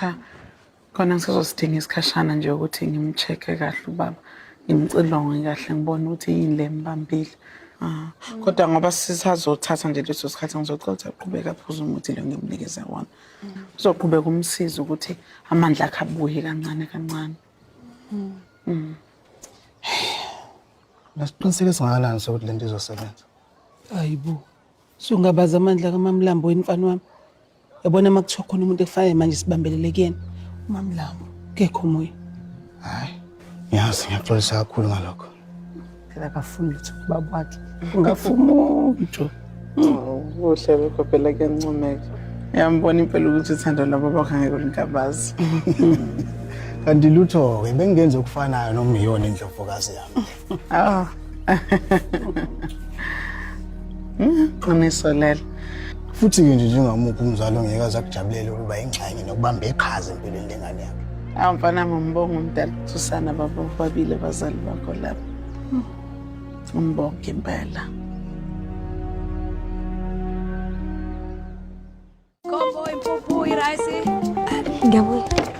Cha. Khona ngisazosidinga isikhashana nje ukuthi ngimcheck-e kahle ubaba. Ngimcilonge kahle ngibone ukuthi yini le mbambile. Ah, kodwa ngoba sisazothatha nje leso sikhathi ngizocela ukuthi aqhubeke aphuze umuthi lo ngimnikeze wona. Uzoqhubeka umsize ukuthi amandla akhe abuye kancane kancane. Nasiqiniseko esingakanani sokuthi lento izosebenza? Hayibo. Sungabaza amandla kaMamlambo wena mfana wami. Yabona uma kuthiwa khona umuntu ekufanele manje sibambelele kuyena. UMamlambo kekho omunye. Hayi. Ngiyazi ngiyaxolisa kakhulu ngalokho. Phela akafuni lutho kubaba wakhe. Ungafuni umuntu. Kuhle lokho phela kuyancomeka. Uyambona impela ukuthi uthando lwabo bakho angeke ulingabazi. Kanti lutho-ke bengingenza okufanayo noma iyona indlovukazi yami. Ah. Qiniso lelo. Futhi-ke nje njengamuphi umzali ongeke aze akujabulele ukuba ingxenye nokubamba iqhaza empilweni lengane yakhe. Awu mfana wami umbonga umdala thusana baba bobabili abazali bakho lapha. Umbonge impela. Coco, impuphu, irayisi. Ngiyabuya.